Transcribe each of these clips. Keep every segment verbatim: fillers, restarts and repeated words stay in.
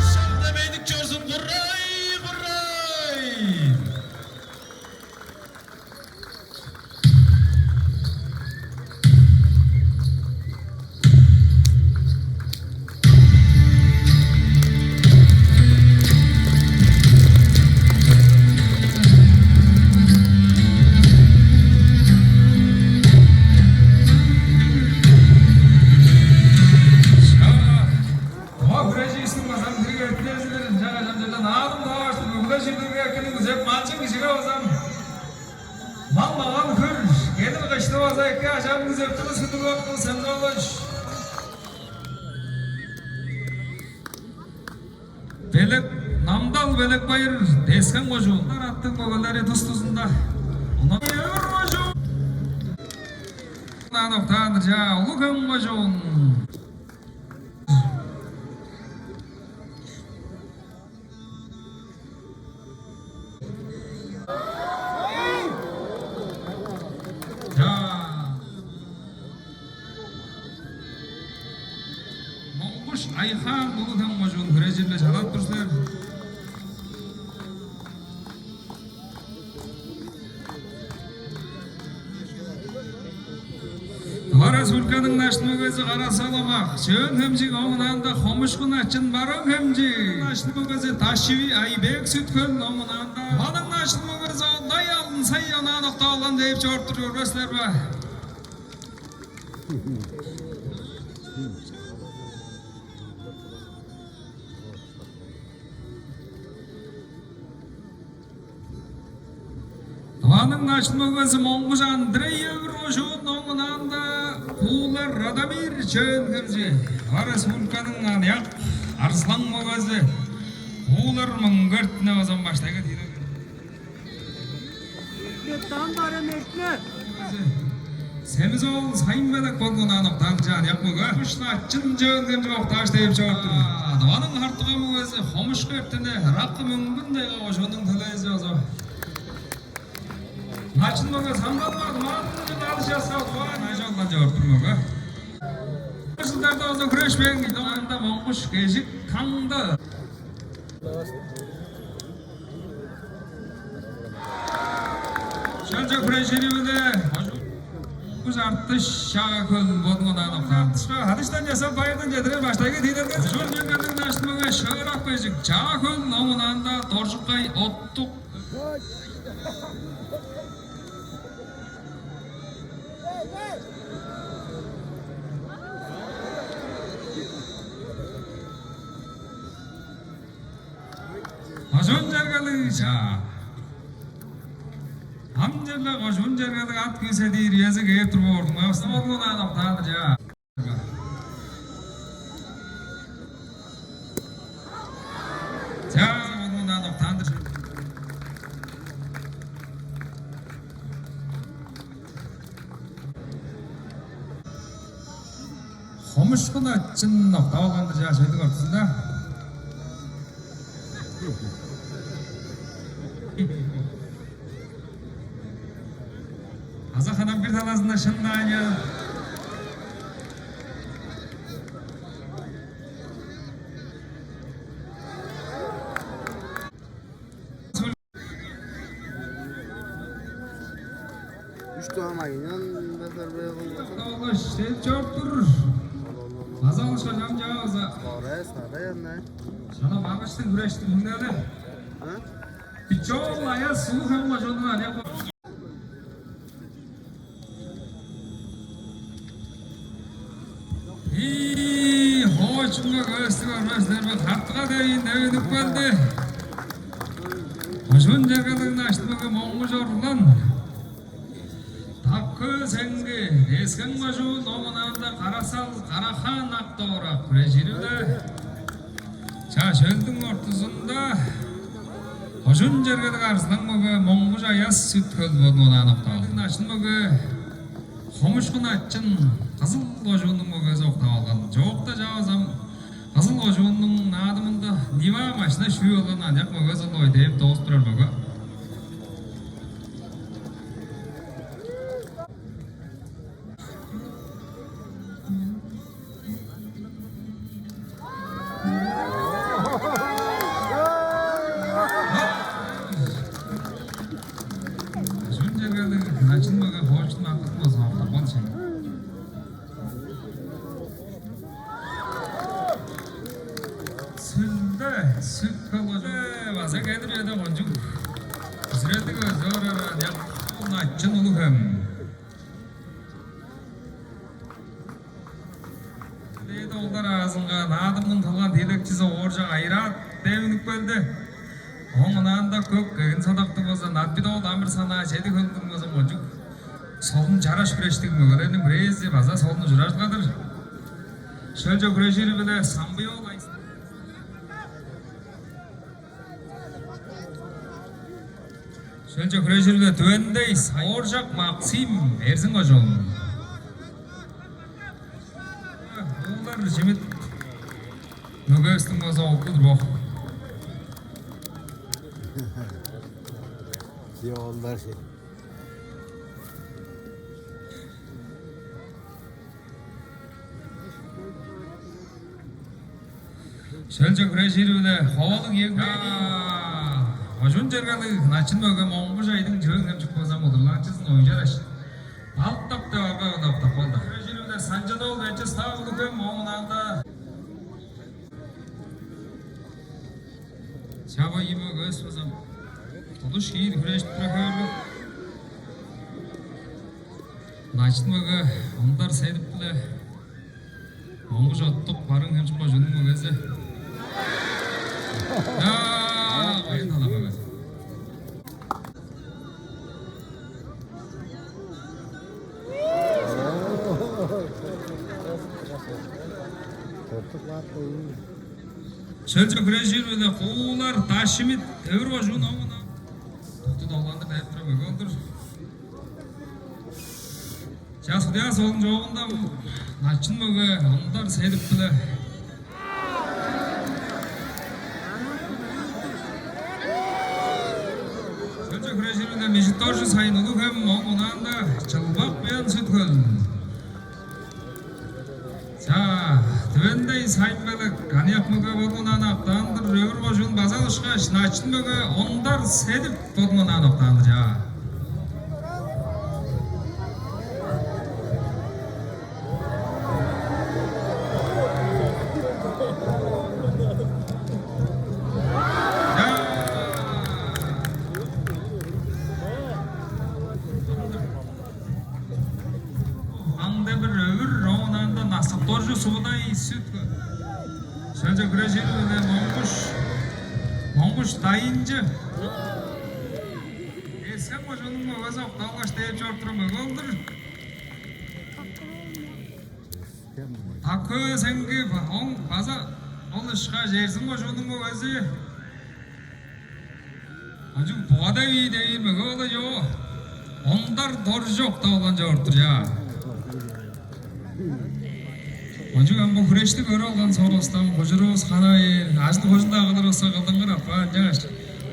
Шаңда бедик чорзун, курай, курай! Чаа, бо хүреживистиң база дириг эртинелдери ынчангаш ам черле наадым таварыштыр бүгү-ле чүве эркиниг күзеп, манчың кижиге база маң-маган хөр, кедир Ышты база эки ажаан күзеп тур, Сүдүк Окту Семзолович. Белек, Намдал Белекбайыр, Тес-Хем кожуун. Аттың мөгелери тус-тузунда. Ынак Өвүр кожуун. Ынак октаан-дыр, чаа, Улуг-Хем кожуун. Чаа. Монгуш Айхаан, Улуг-Хем кожуун, хүрежирле чалап тур силер. Тыва Республиканың начын мөгези Кара-Сал Омак, Чөөн-Хемчик, оон ында Хомушку Начын, Барыын-Хемчик. Начын мөгези Даш-Чиви Айбек, Сүт-Хөл, оон ында Тываның начын мөгези Ондай Алдынсай, онаан октап алган деп чоруп тур, көрбес силер бе? Тываның начын мөгези Монгуш Андрей, Өвүр кожуун, оон ында Куулар Радомир, Чөөн-Хемчик. Тыва Республиканың аныяк арзылаң мөгези Куулар Мөңгертине база баштайгы тиилел. Эртне, дан бара, эртне. Семис-оол Сайын-Белек болган, онаан октаан-дыр, чаа, аныяк мөге. Монгуш Начын, Чөөн-Хемчик, октааш деп чоруп тур. Тываның хартыга мөгези Хомушку Эртине, Ыраккы Мөңгүн-Тайга кожууннуң төлээзи база. Начын мөге Самгалбаан, Маадырның чылдаадышаска тугаан ажалдан чоруп тур мөге. Бо чылдарда база хүрешпээн, ында Монгуш Кежик, Таңды. Шөлче хүрежири-биле Монгуш Артыш, Чаа-Хөл, бодунуң онаан октаан. Хадыштан часап байырдан чедирер баштайгы тиилелге. Кожуун чергелиг начын мөге Шыырак Бежик, Чаа-Хөл, оон ында Доржукай Оттук. Кожуун чергелиг, чаа. Ам черле кожуун чергелиг ат күүседир үези кээп тур боор-дур. Мавсты болгун, онаан октаан-дыр, чаа. Чаа, болгун, онаан октаан-дыр. Хомушку Начын октап алган-дыр, чаа, шөлдүң ортузунда. База ханам бир талазында Шын Даня. Үш дугаар майындан базар быйыл. Алгаш, деп чоруп тур. База алышка чам чааваза. Сарай, сарай, анна. Шана багыштың, хүрештиң хүннери. А? Бичоол Аяс, Улуг-Хем кожууннуң аныяк. Ии, хоочунга көстүг орбас силер бе, хартыга девиин девинип келди. Кожуун чергелиг начын мөге Монгуш Орлан. Даккы Сеңги, Тес-Хем кожуун, оон ында Кара-Сал Карахан, Ак-Довурак, хүрежири-биле. Чаа, шөлдүң ортузунда кожуун чергелиг арзылаң мөге Монгуш Аяс, Сүт-Хөл, бодунуң онаан октап алды. Начын мөге Хомушку Начын, Кызыл кожууннуң мөгези, октап алган. Чоокта чавазам Кызыл кожууннуң наадымында Нива машина шүүп алган аныяк мөгези ол-дур деп доозуп турар мөге. Шын чергелиг начын мөге хоочун акыт болза, октапкан чүве. Сүлде, Сүт-Хөл кожуун. База келир үеде кончуг бүзүрелдиг өзүп орар аныяк Начын Улуг-Хем. Дээди олдар аазынга наадымның кылган тиилекчизи Ооржак Айраат девинип келди. Ооң ынаанда көк кегин содактыг болза, Надпит-оол Амыр-Санаа, Чеди-Хөлдүң болза, кончуг Солун чараш хүрештиг мөгелерниң бирээзи база солун ужуражылга-дыр. Шөлче хүрежири-биле Самбый-оол Айс-, шөлче хүрежири-биле Түвендей Ооржак Максим, Эрзин кожуун. Уулар Чимит мөгевистиң база оглу-дур бо. Ие, оолдар сен. Шөлче хүрежири-биле Ховалыг Евгений. Кожуун чергелиг начын мөге Моңгуш Айдың, Чөөн-Хемчик база удурланыкчызын ойжараш, Балыктап деп арга-биле октап калды. Хүрежири-биле Санчын-оол Вячеслав, Улуг-Хем, ооң ынаанда. Чаа, бо ийи мөгевис база тудуш киир хүрежип тура хөөрү. Начын мөге Ондар Седип-биле Моңгуш Оттук, Барыын-Хемчик кожууннуң мөгези. Чаа, кайын талап мөгези. Шөлче хүрежири-биле Куулар Дашимит, Өвүр кожуун, ооң ынаан. Тудуп долгандыр деп турар мөге ол-дур. Чаа, судья солун чоогунда начын мөге Ондар Седип-биле. Шөлче хүрежири-биле Мижит-Доржу Сайын, Улуг-Хем, ооң ынаанда Чылбак Буян, Сүт-Хөл. Чаа, Түвендей Сайын-Белек, аныяк мөге, бодунуң ынаан октаан-дыр, Өвүр кожуун база ышкаш, начын мөге Ондар Седип бодунуң ынаан октаан-дыр, чаа. Чаа. Аңдебир Өвүр, ооң ынаанда Насып-Доржу Субудай, Сүт-Хөл. Шөлче хүрежири-биле Моңгуш, Моңгуш Дайынчы. Эрзин кожууннуң мөгези октап алгаш, дээп чоруп турар мөге ол-дур. Такөө Сеңги, ооң база ол ышкаш Эрзин кожууннуң мөгези. Кончуг буга-даа бии девиир мөге ол-ла чоо. Ондар Доржу октап алган чоруп тур, чаа. Кончуг ам бо хүрешти көрүп алган соонувустан кужуруувус хана бээр, ажыл-хожул-даа кылыр болза, кылдыңар апаар, ынчангаш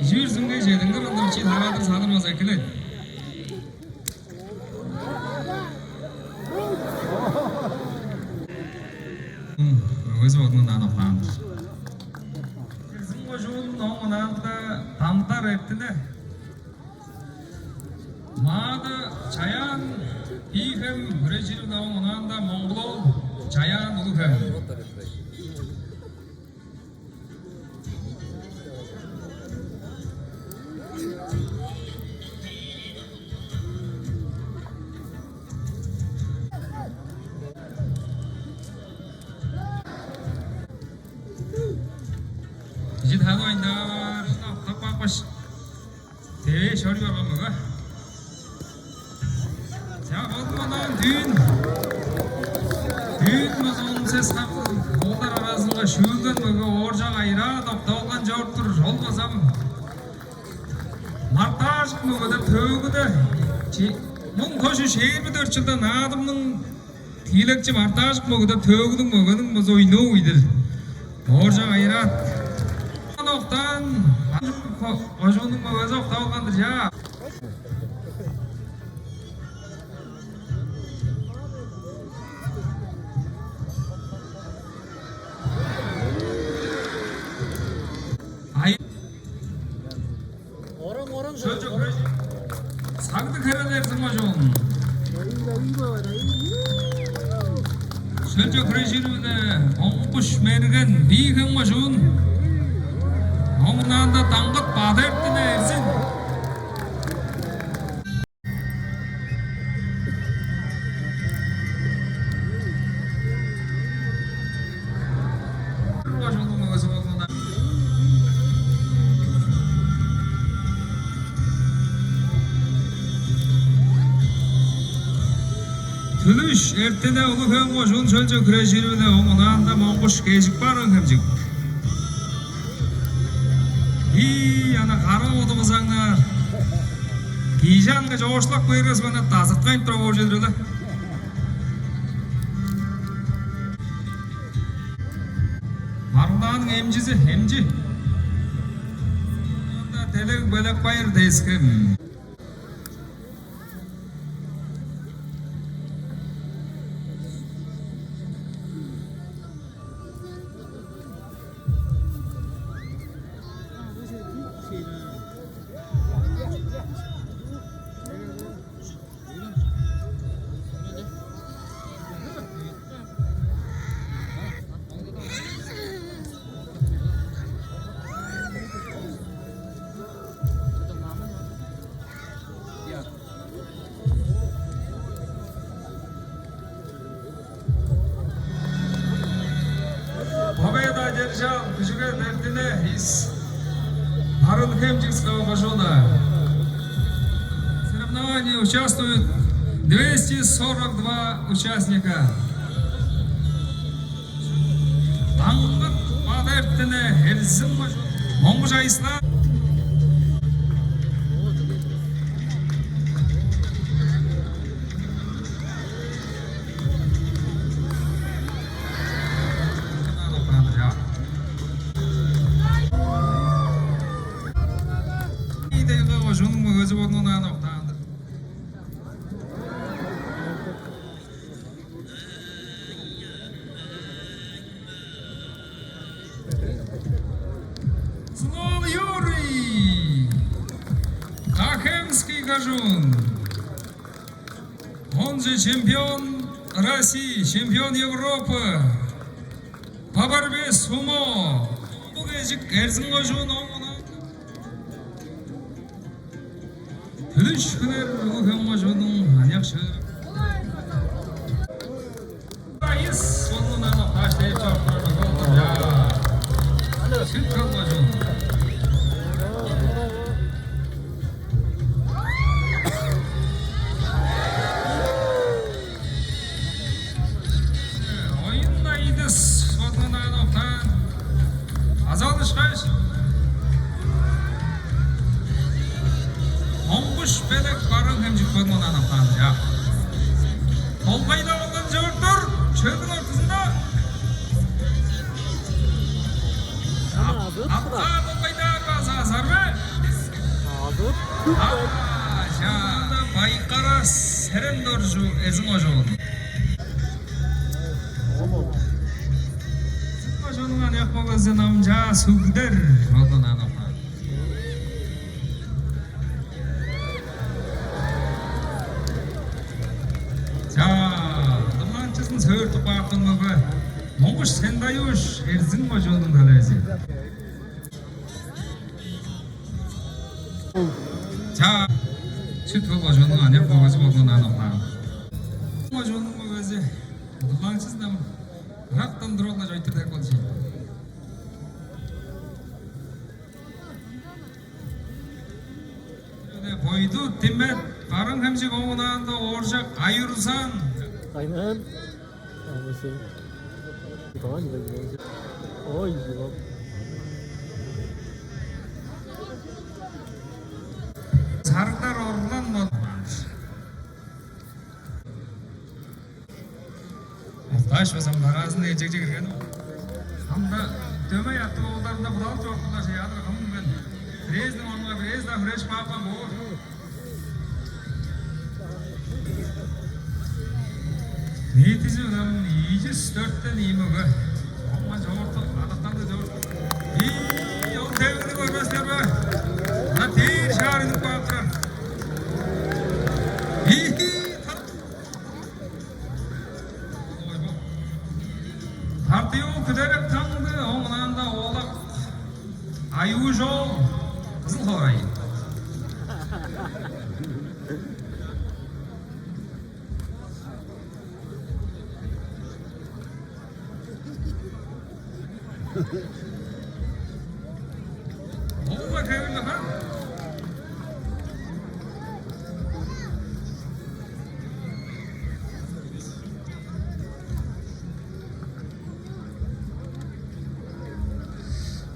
ижи бүрзүнге чедиңер, ондур чи тарадыр салыр болза экилер. Мөгези бодунуң ынаан октаан-дыр. Эрзин кожуун, ооң ынаанда Дандар Эртине. Маада Чаян, Бии-Хем, хүрежири-биле ооң ынаанда Моңгул-оол Чаян, Улуг-Хем. Кижи таны оюнда бар, октап каапкаш, тевээ чоруй барган мөге. Чаа, болду, онаан дүүн. Дүүн база он сес хам оолдар аразынга шүүлген мөге Ооржак Айрат октап алган чоруп тур. Ол база ам Мартаажык мөге деп төөгүде, че-, муң тос чүс чээрби дөрт чылда Наадымның тиилекчи Мартаажык мөге деп төөгүнүң мөгениң база ойноо-уй-дур. Ооржак Айрат. Октаан, кожууннуң мөгези октап алган-дыр, чаа. Ай. Шөлче хүрежи-, Сагдыг-Херел, Эрзин кожуун. Шөлче хүрежири-биле Моңгуш Мерген, Бии-Хем кожуун. Ооң ынаанда Даңгыт Бады-Эртине, Эрзин. Түлүш эртене Улуг-Хем кожуун шөлче хүрежири-биле оң ынаанда Моңгуш Кежик, Барыын-Хемчик. Ийи, ана кара одувузаңнаар. Кижи анга чоокшулап кээргес, мана дазырткайын тура боор чедир-ле. Маргылдааның эмчизи, эмчи. Делег Белекбайыр Дескем. Победу одержал Күжүгет Эртине из Барыын-Хемчикского кожууна. В соревновании участвуют двести сорок два участника. Даңгыт Бады Эртине, Эрзин кожуун, Моңгуш Айсла. Идега кожууннуң мөгези бодунуң аан октаан-дыр. Слон Юрий, Кахемский кожуун. Он же чемпион России, чемпион Европы по борьбе сумо. Бо кежик Эрзин кожуун оңунан. Түлүш хүнер Улуг-Хем кожууннуң аныяк шыыры. Айыс, ону нана каш деп чоруптар болган. Сүт-Хөл кожуун. Оюн Айдыс бодунуң аан октаан. Азалышкаш, Моңгуш Белек, Барыын-Хемчик бодунуң аан октаан. Чаа. Болгайда болган чордур, чөлдүң ортузунда. Ап-, апка болгайда база азар бе? Азыр. А, чаа, Байкара Серен Доржу, Эрзин кожуун. Эрзин кожууннуң аныяк мөгези Намчаа Сүгдер, Родон Анапа. Чаа, дылаанчызын сөөртүп каапкан мөге Моңгуш Сендаюш, Эрзин кожууннуң төлээзи. Чаа, Сүт-Хөл кожууннуң аныяк мөгези болган аан октаан. Кожууннуң мөгези, удурланыкчызын ам ырактан туруп-ла чойтур деп болчу. Бойду Тиммет, Барыын-Хемчик, оон аанда Ооржак Аюрзаан. Кайнан. Давай, давай, давай. Ой, ёп. Сардар Орлан болмаш. Октааш база мындараазын ээлчегже кирген. Ам-даа дөмей аттыг оолдарында будалып чоруптуглар, чаяадыр кым мен. Бирээзиниң орнунга бирээзи-даа хүреш каапкан боор. Ниитизи ынам ийи чүс дөрттен ийи мөге. Оңма чогурту адактанды чогурту. Ийи, ол девини көрбестер бе? Ана дээр шаар үнүп каап турар. Ийи, тап. Партиюл Күдерек Таңды, оң ынаанда Оолак Аюужол, Кызыл хоорай.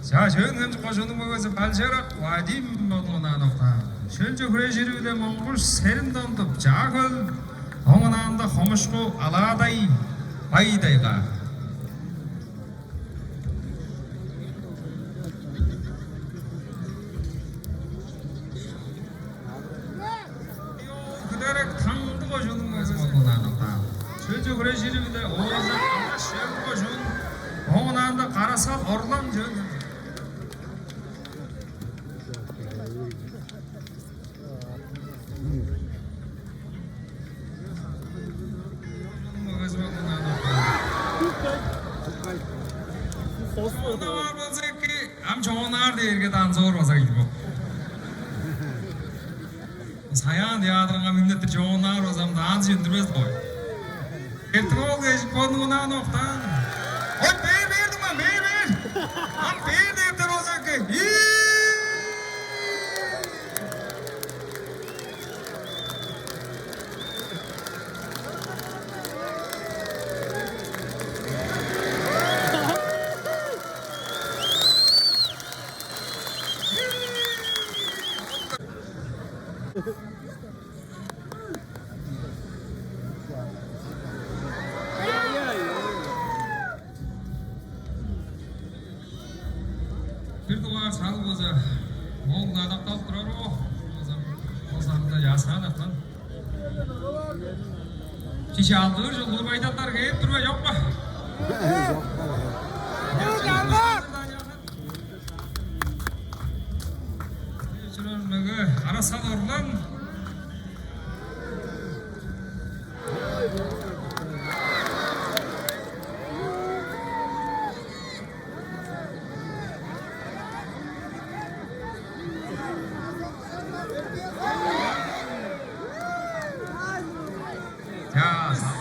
Чаа, Чөөн-Хемчик кожууннуң мөгези Балчырак Вадим бодунуң ынаан октаан. Шөлче хүрежири-биле Монгуш Серин-Дондуп, Чаа-Хөл, ооң ынаанда Хомушку Алаадай Бай-Тайга. Хүдерек Таңды кожууннуң мөгези болуп ынаан октаан. Шөлче хүрежири-биле Оозак Алаш, Чөөн кожуун, ооң ынаанда Кара-Сал Орлан, Чөөн. Мөгези болуп ынаан октаан. Оон-даа бар болза эки, ам чоонаар дээрге танзор база кижи бо. Саян театрынга мындыг чоонаар база ам танзы үндүрбес бой. Эртип ол кежик бодунуң ынаан октаан. Ой, бээр, бээр, дуңмам, бээр, бээр. Ам бээр дептер болза эки. Ийи! Бир дугаар сал база моң-ла адакталып турар бо. База бо салда чааскаан атлан. Чиже алдыыр чылгыр байдалдар кээп тур бе, чок бе? Чок. Чырар мөге Кара-Сал Орлан. Чаа, сал